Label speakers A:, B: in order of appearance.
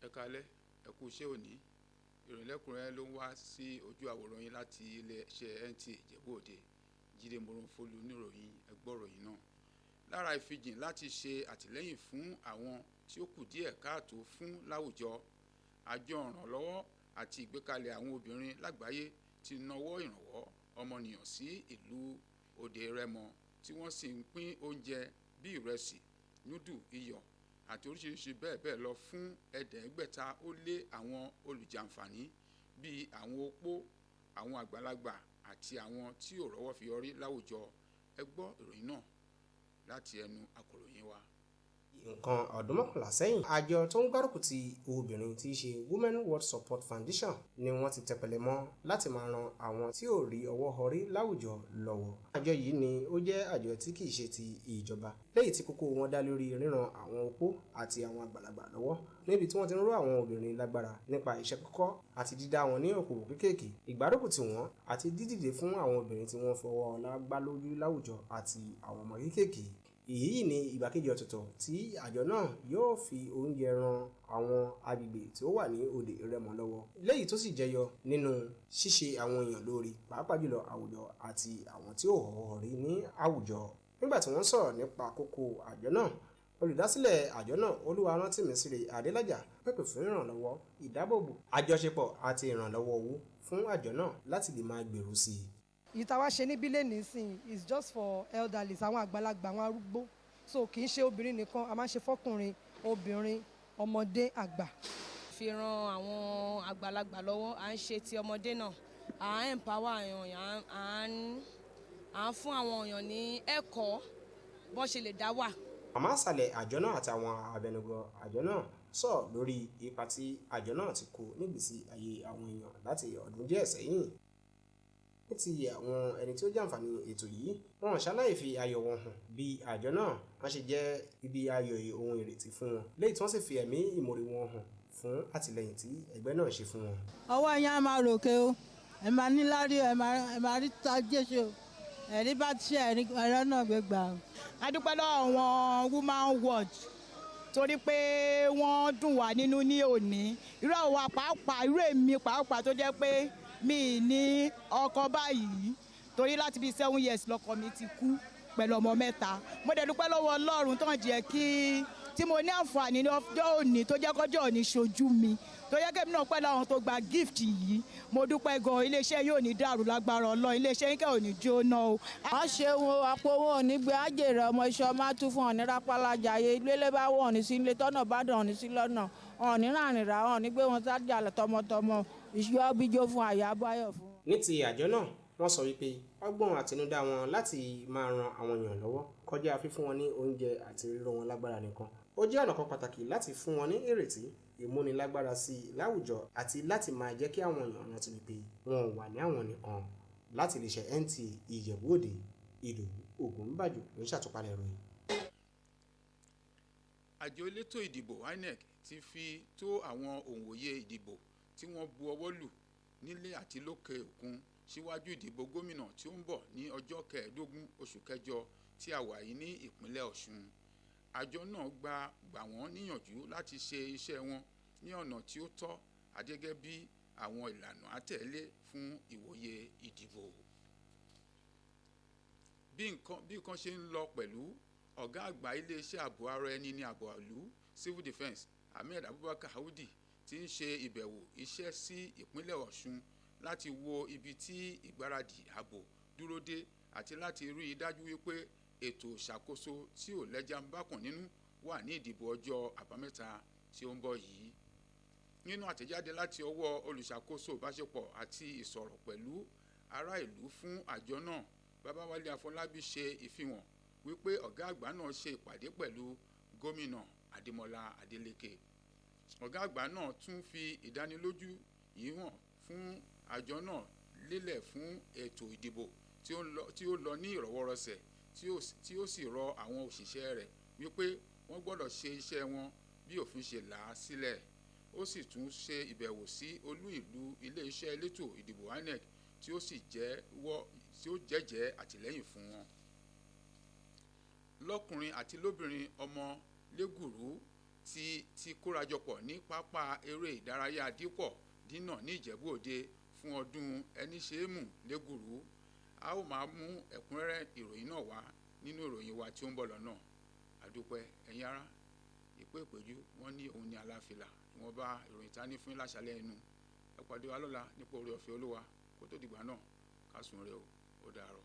A: Ẹ káalẹ́, ẹ kú iṣẹ́ òní. Ìròyìn lẹ́kùnrẹ́rẹ́ ló ń wá sí ojú àwòrán yín láti iléeṣẹ́ NTA Ìjẹ̀bú Òde. Jíde Moronfolu níròyìn, ẹ gbọ́ ìròyìn náà. Lára ìfijìn láti ṣe àtìlẹ́yìn fún àwọn tí ó kù díẹ̀ káàtó fún láwùjọ, àjọ ìrànlọ́wọ́ àti ìgbékalẹ̀ àwọn obìnrin lágbàáyé ti nawọ́ ìrànwọ́ ọmọnìyàn sí ìlú Òde Rẹ́mọ, tí wọ́n sì ń pín oúnjẹ bí ìrẹsì, núdù, iyọ̀ àti oríṣiríṣi bẹ́ẹ̀ bẹ́ẹ̀ lọ fún 500 àwọn olùjàǹfààní bíi àwọn opó, àwọn àgbàlagbà àti àwọn tí ò rọ́wọ́ fi họrí láwùjọ. Ẹ gbọ́ ìròyìn náà láti ẹnu akọ̀ròyìn wa.
B: Nǹkan ọdún 11 sẹ́yìn, àjọ tó ń gbárùkù ti obìnrin tí í ṣe Women World Support Foundation ni wọ́n ti tẹpẹlẹ mọ́ láti máa ran àwọn tí ò rí ọwọ́ họrí láwùjọ lọ́wọ́. Àjọ yìí ni ó jẹ́ àjọ tí kìí ṣe ti ìjọba, léyìí tí kókó wọn dá lórí ríran àwọn opó àti àwọn àgbàlagbà lọ́wọ́, níbi tí wọ́n ti ń ró àwọn obìnrin lágbára nípa iṣẹ́ kíkọ́ àti dídá wọn ní okòwò kéékèèké, ìgbárùkù tì wọ́n àti dídìde fún àwọn obìnrin tí wọ́n fọwọ́ ọlá gbá lójú láwùjọ àti àwọn ọmọ kéékèèké. Èyí ni ìgbà kejì ọ̀tọ̀ọ̀tọ̀ tí àjọ náà yóò fi oúnjẹ ran àwọn agbègbè tí ó wà ní Òde Rẹ́mọ lọ́wọ́, léyìí tó sì jẹyọ nínú ṣíṣe àwọn èèyàn lóore, pàápàá jùlọ àwùjọ àti àwọn tí ò rọ́wọ́ họrí ní àwùjọ. Nígbà tí wọ́n sọ̀rọ̀ nípa kókó àjọ náà, olùdásílẹ̀ àjọ náà, Olúwarántìmísírì Adélájà, pèpè fún ìrànlọ́wọ́, ìdáàbòbò, àjọṣepọ̀ àti ìrànlọ́wọ́ owó fún àjọ náà láti lè máa gbèrú sí i.
C: Èyí tá a wá ṣe níbí lénìí sìn is just for elderly, àwọn àgbàlagbà, àwọn arúgbó. So kì í ṣe obìnrin nìkan, a máa ń ṣe fọ́kùnrin, obìnrin, ọmọdé, àgbà.
D: Fi ran àwọn àgbàlagbà lọ́wọ́, à ń ṣe ti ọmọdé náà, à ń empower èèyàn, à ń fún àwọn èèyàn ní ẹ̀kọ́ bọ́n ṣe lè dá wà.
B: Màmá àsàlẹ̀ àjọ náà àtàwọn abẹnugan àjọ náà sọ̀rọ̀ lórí ipa tí àjọ náà ti kó nígbésí ayé àwọn èèyàn láti ọdún díẹ̀ sẹ́yìn. Ní ti àwọn ẹni tí ó jàǹfààní ètò yìí, wọn ò ṣaláì fi ayọ̀ wọn hàn bí àjọ náà wọ́n ṣe jẹ́ ibi ayọ̀ ohun ìrètí fún wọn, léyìí tí wọ́n sì fi ẹ̀mí ìmoore wọn hàn fún àtìlẹ́yìn tí ẹgbẹ́ náà ṣe fún wọn.
E: Ọwọ́ yẹn á máa ròkè o, ẹ máa níláárí, ẹ máa rí tajé ṣe o, ẹ̀rí bá ti ṣe ẹ̀rọ náà gbé gbà o.
F: A dúpẹ́ lọ́wọ́ àwọn Woman Watch torí pé wọ́n dùn wá nínú ní òní. Irú àwa pàápàá, irú èmi pàápàá tó jẹ́ pé mi ní ọkọ báyìí, torí láti bíi 7 years lọkọ mi ti kú pẹ̀lú ọmọ 3. Mo dẹ̀ dúpẹ́ lọ́wọ́ Ọlọ́run tó ń jẹ́ kí tí mo ní àǹfààní ní ọjọ́ òní, tó jẹ́ kọjọ́ òní ṣojú mi, tó yẹ kẹ́mi náà pẹ̀lú àwọn tó gba gift yìí. Mo dúpẹ́ gan. Iléeṣẹ́ yóò ní dàrú lágbára Ọlọ́run, iléeṣẹ́ yín kẹ́ ò ní jóná o.
E: Wọ́n ṣe wọn àpò owó ò ní gbé ájèrè ọmọ iṣẹ́ ọmọ á tún fún ọ̀ní rápálájàyé ilé bá wọ̀ ọ̀ní sí ilé tọ́nà bá dàn ọ̀ní sí lọ́nà ọ̀ní ràrìnrà ọ̀ní gbé wọn sájà tọmọtọmọ ìṣọ́ bíjó fún àyà báyọ̀ fún.
B: Ní ti àjọ náà, wọ́n sọ wípé ọgbọ́n àtinúdá wọn láti máa ran àwọn èèyàn lọ́wọ́ kọjá fífún wọn ní oúnjẹ àti ríró wọn lágbára nìkan. Ó jẹ́ ọ̀nà kan pàtàkì láti fún wọn ní ìrètí, ìmúnilágbára sí i láwùjọ àti láti máa jẹ́ kí àwọn èèyàn rántí wípé wọn ò wà ní àwọn nìkan. Láti iléeṣẹ́ NTA Ìjẹ̀bú Òde, Ìdòwú Ògúnbàjò ló ń ṣàtúpalẹ̀ ìròyìn.
A: Àjọ elétò ìdìbò INEC ti fi tó àwọn òǹwòye ìdìbò tí wọ́n bu ọwọ́ lù nílé àti lókè òkun síwájú ìdìbò gómìnà tí ó ń bọ̀ ní ọjọ́ 15 oṣù kẹjọ tí a wà yìí ní ìpínlẹ̀ Ọ̀ṣun. Àjọ náà gbà wọ́n níyànjú láti ṣe iṣẹ́ wọn ní ọ̀nà tí ó tọ́ àti gẹ́gẹ́ bí àwọn ìlànà àtẹ̀lé fún ìwòye ìdìbò. Bí nǹkan ṣe ń lọ pẹ̀lú ọ̀gá àgbà iléeṣẹ́ ààbò ara ẹni ní ààbò ìlú, Civil Defence, Ahmed Abubakar Audi, ti ń ṣe ìbẹ̀wò iṣẹ́ sí ìpínlẹ̀ Ọ̀ṣun láti wo ibi tí ìgbáradì ààbò dúró dé àti láti rí i dájú wípé ètò ìṣàkóso tí ò lẹ́jà-ń-bákàn nínú wà ní ìdìbò ọjọ́ Àbámẹ́ta tí ó ń bọ̀ yìí. Nínú àtẹ̀jáde láti ọwọ́ olùṣàkóso ìbáṣepọ̀ àti ìsọ̀rọ̀ pẹ̀lú ará ìlú fún àjọ náà, Babáwálé Afọlábí, ṣe ìfihàn wípé ọ̀gá àgbà náà ṣe ìpàdé pẹ̀lú gómìnà Adémọ́lá Adélékè. Ọ̀gá àgbà náà tún fi ìdánilójú yìí hàn fún àjọ náà lélẹ̀ fún ètò ìdìbò tí ó lọ ní ìrọwọ́rọsẹ̀, tí ó sì rọ àwọn òṣìṣẹ́ rẹ̀ wípé wọ́n gbọ́dọ̀ ṣe iṣẹ́ wọn bí òfin ṣe là á sílẹ̀. Ó sì tún ṣe ìbẹ̀wò sí olú ìlú iléeṣẹ́ elétò ìdìbò INEC, tí ó sì jẹ́jẹ̀ẹ́ àtìlẹ́yìn fún wọn. Lọ́kùnrin àti lóbìnrin, ọmọ lẹ́gùrú. Ti kórajọpọ̀ ní pápá eré ìdárayá Dípọ̀ Dínà ní Ìjẹ̀bú Òde fún ọdún Ẹníṣeémù lẹ́gùrú. A ó máa mú ẹ̀kúnrẹ́rẹ́ ìròyìn náà wá nínú ìròyìn wa tí ó ń bọ̀ lọ́nà. Àdúpẹ́, ẹ̀yin ará. Ìpè ìpèjú wọn ní òun ní aláfilà. Ìwọ̀nba ìròyìn ta ní fún láṣálẹ́ inú. Ẹ pàdé wa lọ́la nípa oore ọ̀fẹ́ Olúwa. Kó tó dìgbà náà, ká sùn re o. Ó dàárọ̀.